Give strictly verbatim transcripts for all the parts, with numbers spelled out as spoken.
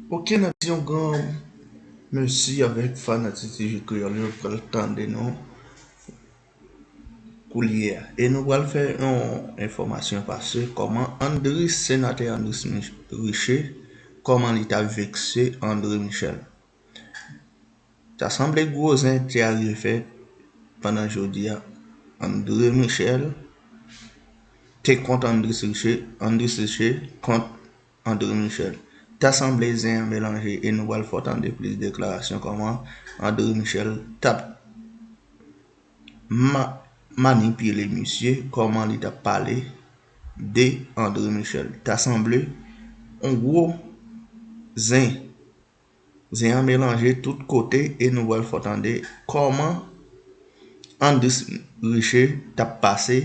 Ok, n ap di yon gran mèsi avèk fanatik T V Kreyòl yo k pral tande nou koulye a. E nou pral fè yon enfòmasyon pase kòman Andris, senatè Andris Mich-, Riché, kòman li ta vekse André Michel. Ta sanble gwo zen te arive fèt pandan jodi a. André Michel te kont Andris Riché, Andris Riché kont André Michel. Ta sanble zen an melanje e nou pral fè w tande plis deklarasyon kòman André Michel t ap ma-, manipile misye, kòman li t ap pale de André Michel. Ta sanble yon gwo zen. Zen an melanje tout kote e nou pral fè w tande kòman Andris Riché t ap pase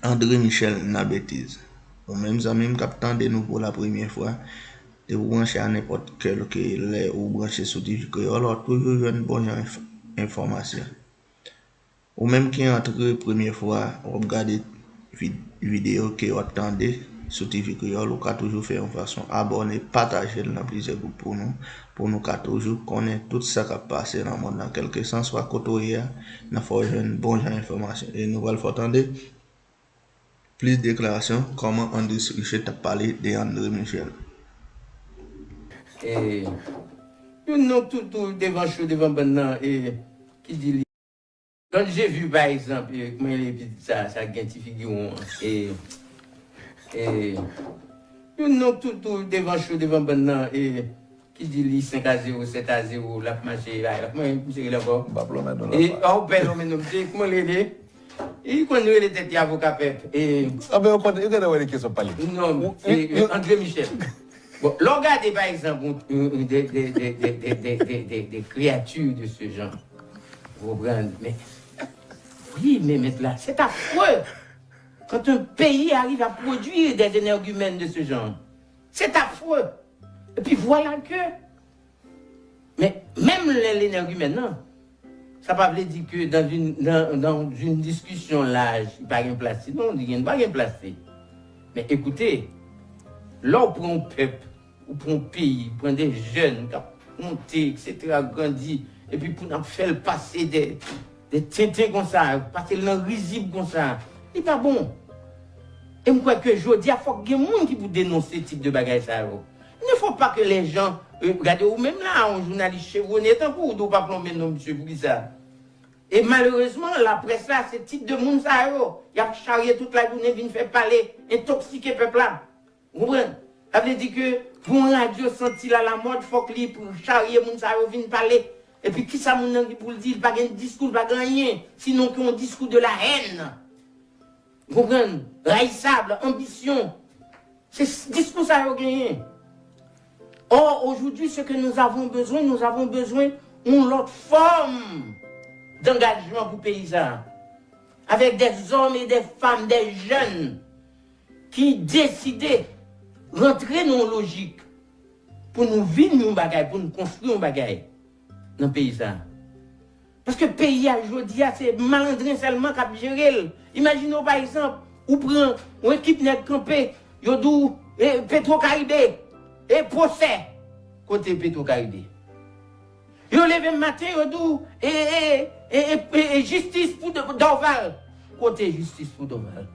André Michel nan betiz. Ou menm zanmi m k ap tande nou pou la premyè fwa, depi w branche a nenpòt kèlke lè ou branche sou T V Kreyòl, w ap toujou jwenn bon jan enf-, enfòmasyon. Ou menm ki antre premyè fwa, w ap gade vid-, videyo ke w ap tande sou T V Kreyòl, ou ka toujou fè yon fason abòne, pataje l nan plizyè gwoup pou nou, pou nou ka toujou konnen tout sa k ap pase nan mond lan, kèlkeswa kote w ye a, n a fè w jwenn bon jan enfòmasyon. E nou pral fè w tande plis deklarasyon kòman Andris Riché t ap pale de André Michel. E, youn nan toutou devan cho, devan bann nan, e, ki di li. Quand j'ai vu, par exemple, e, kòman rele pitit sa, sa gen ti figi won an, e, e, youn nan toutou devan cho, devan bann nan, e, ki di li senk a zewo, sèt a zewo, l ap mache, l ap, kòman misye rele ankò? M p ap lonmen non l ankò. E, a, ou pè lonmen non, misye, kòman l rele? Li konn rele tèt li avoka pèp. E, anben, yo konn, yo gentan wè de kiyès w ap pale. Non, e, e, André Michel. Bon, lè w gade, par exemple, yon, yon, de, de, de kreyati de ce genre, ou konprann? Men, wi, men mèt la, c'est affreux quand un pays arrive à produire des énergumènes de ce genre. C'est affreux. Et puis voilà que Men, menm lè l enègimèn nan, sa pa vle di ke dans une, dans, dans une discussion large, li pa gen plas li. Non, li gen, pa gen plas li. Men ekoute, lè w pran yon pèp, ou pran yon peyi, ou pran de jèn k ap monte, et cetera, grandi, epi pou n ap fè l pase de, de tenten konsa, pase l nan rizib konsa, li pa bon. E m kwè ke jodi a, fòk gen moun ki pou denonse tip de bagay sa yo. Ne faut pas que les gens, euh, gade ou menm la, yon jounalis chevronnen tankou w, di w pa plonmen non misye, poukisa? E malerezman, laprès la, se tip de moun sa yo, y ap charye tout lajounen vin fè pale, entoksike pèp la. Ou konprann? Sa vle di ke pou yon radyo santi l alamòd, fòk li pou charye moun sa yo vin pale. Epi kisa moun nan gen pou l di? Li pa gen diskou, li pa gen anyen, sinon ke yon diskou de la haine. Ou konprann? Rayisab, anbisyon. Se s-, diskou sa yo genyen. Or, aujourd'hui, ce que nous avons besoin, nous avons besoin yon lòt fòm d'engagement pou peyi sa a. Avec des hommes et des femmes, des jeunes ki deside rantre nan yon lojik pou nou vin yon bagay, pou nou konstwi yon bagay nan peyi sa a. Paske peyi a jodi a, se malandren sèlman k ap jere l. Imajine w, pa egzanp, ou pran yon ekip nèg kanpe, yo di w, e, Petro Caribe, e pwosè kote Petro Caribe. Yo leve maten, yo di w, e, e, e, e, e, e jistis pou Do-, Dorval. Kote jistis pou Dorval?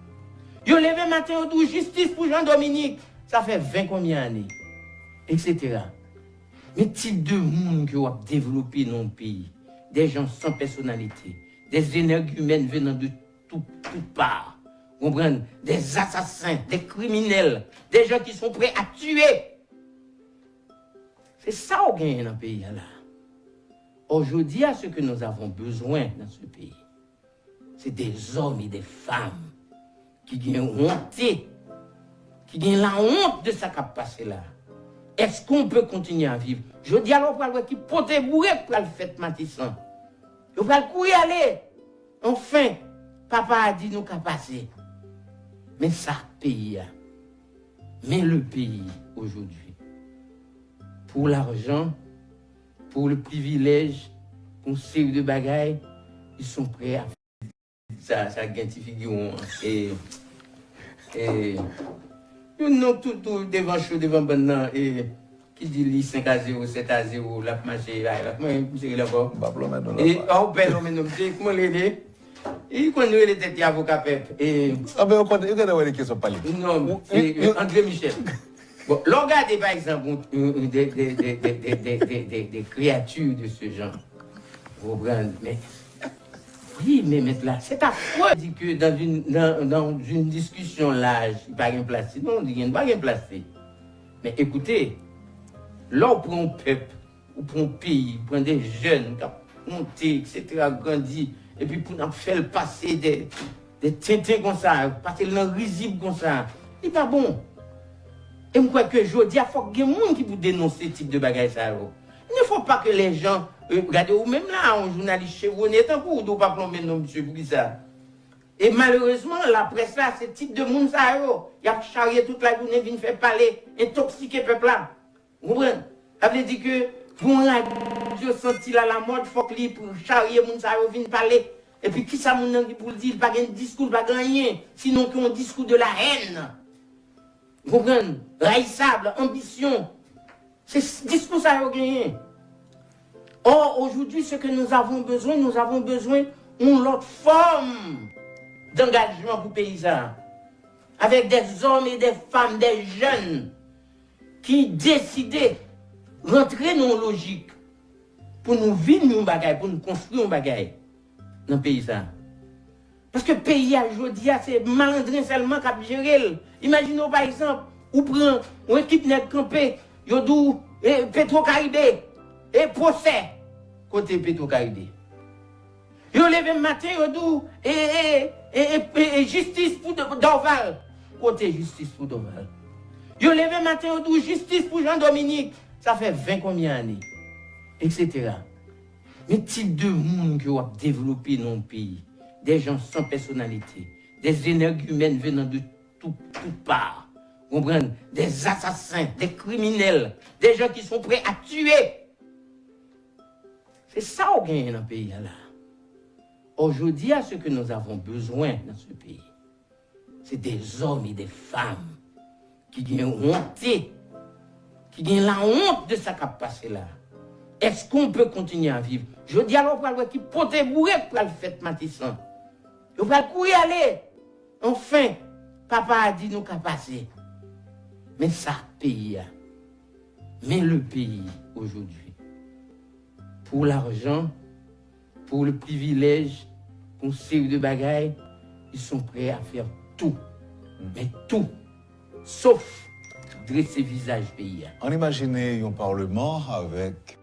Yo leve maten, yo di w jistis pou Jean Dominique. Sa fè ven konbyen ane? Etsetera. Men tip de moun ke w ap devlope nan yon peyi. Des gens sans personnalité. Des énergumènes venant de tout, tout part. Ou konprann? Des assassins, des criminels, des gens qui sont prêts à tuer. Se sa w genyen nan peyi a la. Or, jodi a, ce que nous avons besoin dans ce pays, c'est des hommes et des femmes ki gen wonte, ki gen lawont de sa k ap pase la. Est-ce qu'on peut continuer à vivre? Jodi a, lè w pral wè ki pote bourèk pral fèt Matisan. Yo pral kouri ale. Anfen, papa a di nou ka pase. Men sa k peyi a. Men le pays aujourd'hui. Pour l'argent, pour le privilège, pour une série de bagages, ils sont prêts à sa, sa gen ti figi won an. E, e, youn nan toutou devan cho, devan bann nan, e, Li di li senk a zewo, sèt a zewo, l ap mache, l ap, mwen, misye rele ankò. M p ap lonmen non l. E, a, ou pè lonmen non, misye, kouman l rele? Li konn rele tèt li avoka pèp. E, anben, yo konn, yo gentan wè de kiyès w ap pale. Non, e, André Michel. Bon, lè w gade, pa egzanp, yon, yon, de, de, de, de, de, de, de, de kreyati de se jan, ou konprann? Men, wi, men mèt la, c'est affreux. Di ke dans une, dans, dans une discussion large, li pa gen plas li. Non, li gen, pa gen plas li. Men ekoute, lè w pran yon pèp, ou pran yon peyi, ou pran de jèn k ap monte, etsetera, grandi, epi pou n ap fè l pase de, de tenten konsa, pase l nan rizib konsa, li pa bon. E m kwè ke jodi a, fòk gen moun ki pou denonse tip de bagay sa yo. Ne faut pas que les gens, euh, gade ou menm la, yon jounalis chevronnen tankou w, di w pa plonmen non misye, poukisa? E malerezman, laprès la, se tip de moun sa yo, y ap charye tout lajounen vin fè pale, entoksike pèp la. Ou konprann? Sa vle di ke pou yon radyo santi l alamòd, fòk li pou charye moun sa yo vin pale. Epi kisa moun nan gen pou l di? Li pa gen diskou, li pa gen anyen, sinon ke yon diskou de la haine. Ou konprann? Rayisab, anbisyon. Se s- diskou sa yo genyen. Or, aujourd'hui, ce que nous avons besoin, nous avons besoin yon lòt fòm d'engagement pou peyi sa a. Avec des hommes et des femmes, des jeunes ki deside rantre nan yon lojik pou nou vin yon bagay, pou nou konstwi yon bagay nan peyi sa a. Paske peyi a jodi a, se malandren sèlman k ap jere l. Imajine w, pa egzanp, ou pran yon ekip nèg kanpe, yo di w, e, Petro Caribe, e pwosè kote Petro Caribe. Yo leve maten, yo di w, e, e, e, e, e, e jistis pou Do- Dorval. Kote jistis pou Dorval? Yo leve maten, yo di w, jistis pou Jean Dominique. Sa fè ven konbyen ane? Etsetera. Men tip de moun ke w ap devlope nan yon peyi. Des gens sans personnalité. Des énergumènes venant de tout, tout part. Ou konprann? Des assassins, des criminels, des gens qui sont prêts à tuer. Se sa w genyen nan peyi a la. Or, jodi a, ce que nous avons besoin dans ce pays, c'est des hommes et des femmes ki gen wonte, ki gen lawont de sa k ap pase la. Est-ce qu'on peut continuer à vivre? Jodi a la, w pral wè ki pote bourèk pral fèt Matisan. Yo pral kouri ale. Enfin, papa a di nou ka pase. Men sa k peyi a. Men le pays aujourd'hui. Pour l'argent, pour le privilège, pou yon seri de bagay, ils sont prêts à faire tout. Men tou. Sof drese vizaj peyi a. Ann imajine yon palman avèk